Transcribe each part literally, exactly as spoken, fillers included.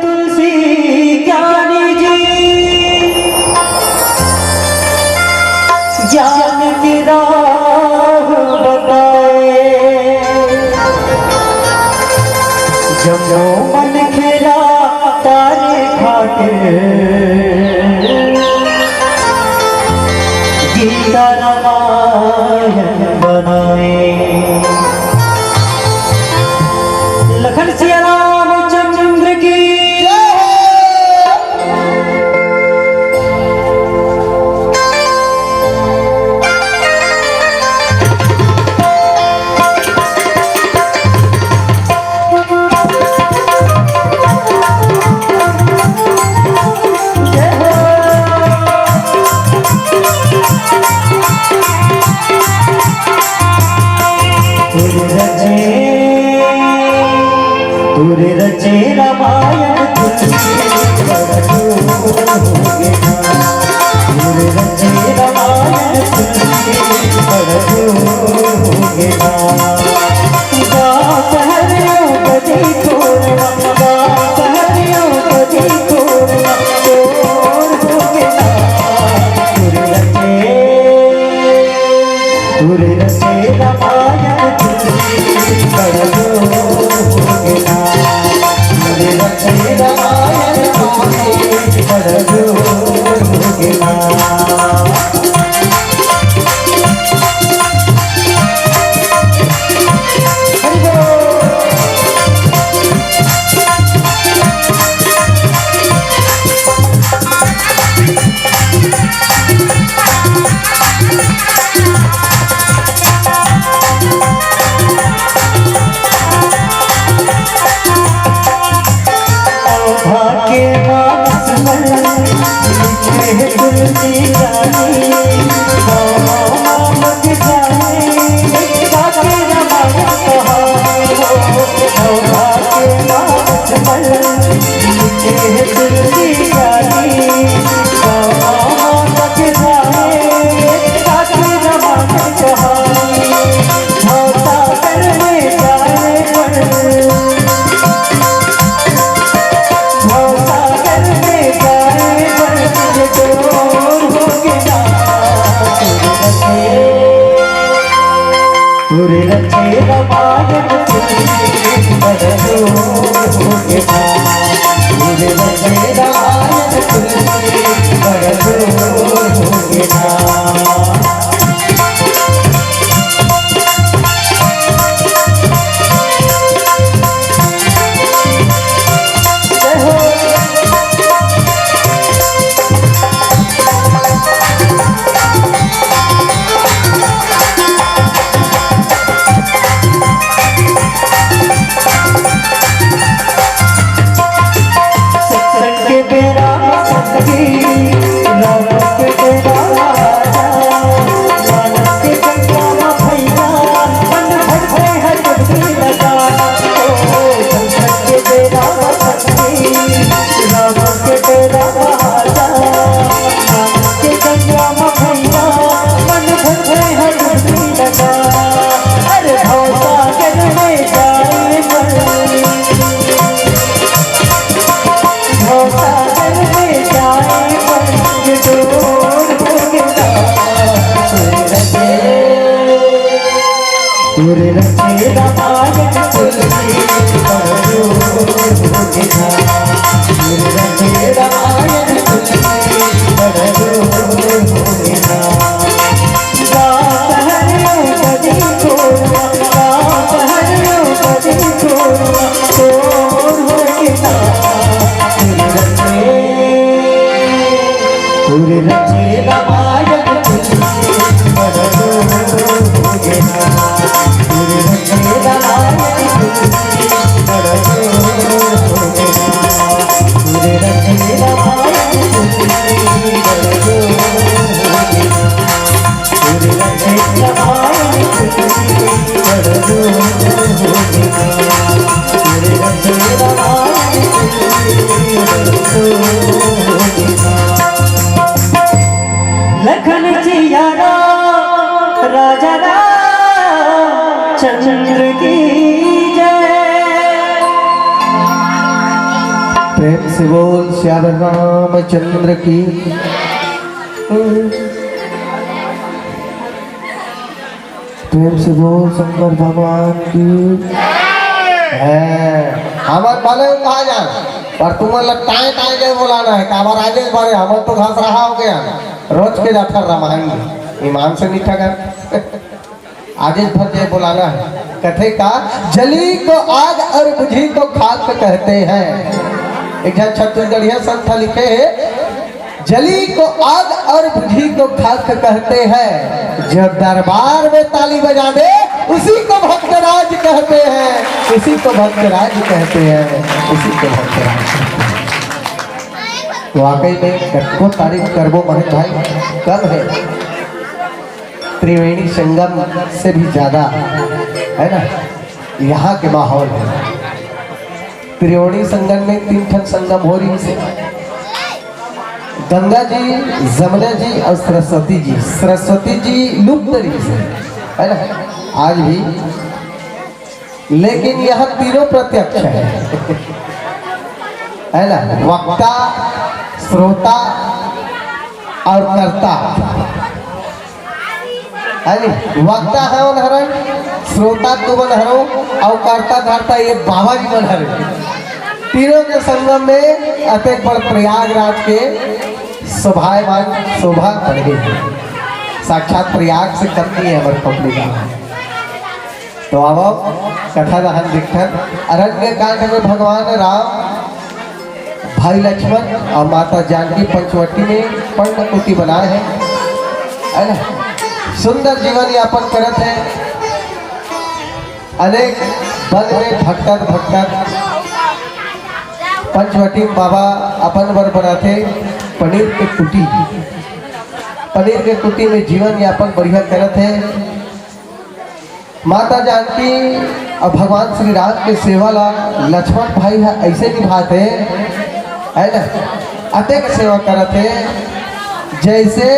तुलसी ज्ञानी जी ज्ञान की राह बताए। जब जो मन खेला तारे खातिर गीता रामायण बनाए। लखन सिया रामचंद्र की। तोरे रचे, तोरे रचे रामायण तुलसी बड़ जोर होगे ना। तोरे रचे रामायण तुलसी बड़ जोर होगे ना। गा पहरियो बदी तोर, गा पहरियो बदी तोर, तोर होगे ना। तोरे रचे तोरे रचे रामायण तुलसी बड़ जोर होगे ना। तोरे रचे रामायण तुलसी बड़ जोर होगे ना। हरि बोल। तोरे रचे रामायण तुलसी बड़ जोर होगे ना। तोरे रचे रामायण तुलसी बड़ जोर होगे ना। जय हो। सत्संग के बेरा में संगी, राम के बेरा राजा। चंद्र की जय। प्रेम से बोल सियावर रामचंद्र की। प्रेम से बोल शंकर भगवान की। है, हमर भले उठा जान, पर तुमन ला टाए टाए के बोलाना है। काबर आजे बारे हमन तो घास रहा हो गया, रोज के जाथन रामायण में, ईमान से नहीं ठगन। आगे भर के बोलाना है। कथे का, जली को आग और बुझी को खाक कहते हैं। एक झन छत्तीसगढ़िया संत लिखे है, जली को आग और बुझी को खाक कहते हैं, जो दरबार में ताली बजा दे, उसी को भक्तराज कहते हैं, उसी को भक्तराज कहते हैं, उसी को भक्तराज कहते हैं। वाकई में कतको तारीफ करबो महेंद्र भाई, कम है। त्रिवेणी संगम से भी ज्यादा, है ना, यहाँ के माहौल है। त्रिवेणी संगम में तीन ठन संगम हो रही से, गंगा जी, जमुना जी और सरस्वती जी। सरस्वती जी लुप्त रही से, है ना, आज भी, लेकिन यहाँ तीनों प्रत्यक्ष है, है ना, वक्ता, श्रोता और कर्ता। है नी? वक्ता है उनहरन, श्रोता तुमन हरो, अउ कर्ता धर्ता ये बाबा जी मन हरे। तीनों के संगम में अतेक बड़ प्रयागराज के शोभायमान शोभा बढ़े हे। साक्षात प्रयाग से कम नहीं है हमर खोपड़ी गाँव। तो आवो, कथा दहन दिखत अरण्य कांड में भगवान राम, भाई लक्ष्मण और माता जानकी पंचवटी में पर्णकुटी बनाए हैं, है ना? सुंदर जीवन यापन करत है। अनेक वन में भटकत भटकत पंचवटी में बाबा अपन बर बनाथे पनीर के कुटी। पनीर के कुटी में जीवन यापन बढ़िया करत है। माता जानकी और भगवान श्री राम के सेवा ला लक्ष्मण भाई ह ऐसे निभात हे, है ना, अतेक सेवा करत हे जैसे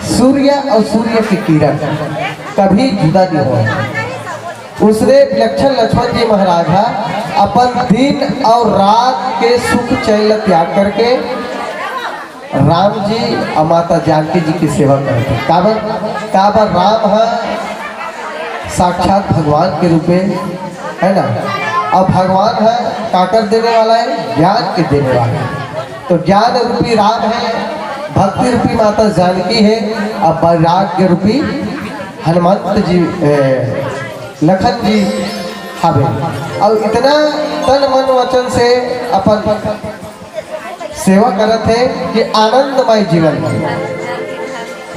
सूर्य और सूर्य की किरण कभी जुदा नहीं हो। उसने विलक्षण लक्ष्मण जी महाराज ह अपन दिन और रात के सुख चैन ला त्याग करके राम जी और माता जानकी जी की सेवा करत हे। काबर, काबर राम ह साक्षात भगवान के रूप में, है ना? और भगवान ह काकर देने वाला है? ज्ञान के देने वाला है। तो ज्ञान रूपी राम है, भक्ति रूपी माता जानकी है, और वैराग्य रूपी हनुमंत जी, ए, लखन जी हवे। और इतना तन मन वचन से अपन सेवा करत हे कि आनंदमय जीवन।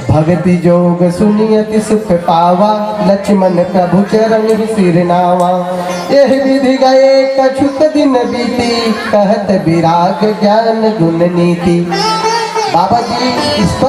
भगति जोग सुनि अति सुख पावा, लक्ष्मण प्रभु चरण ही सिर नावा। एहि विधि गए कछुक दिन बीती, कहत विराग ज्ञान गुण नीति। बाबा जी इस पर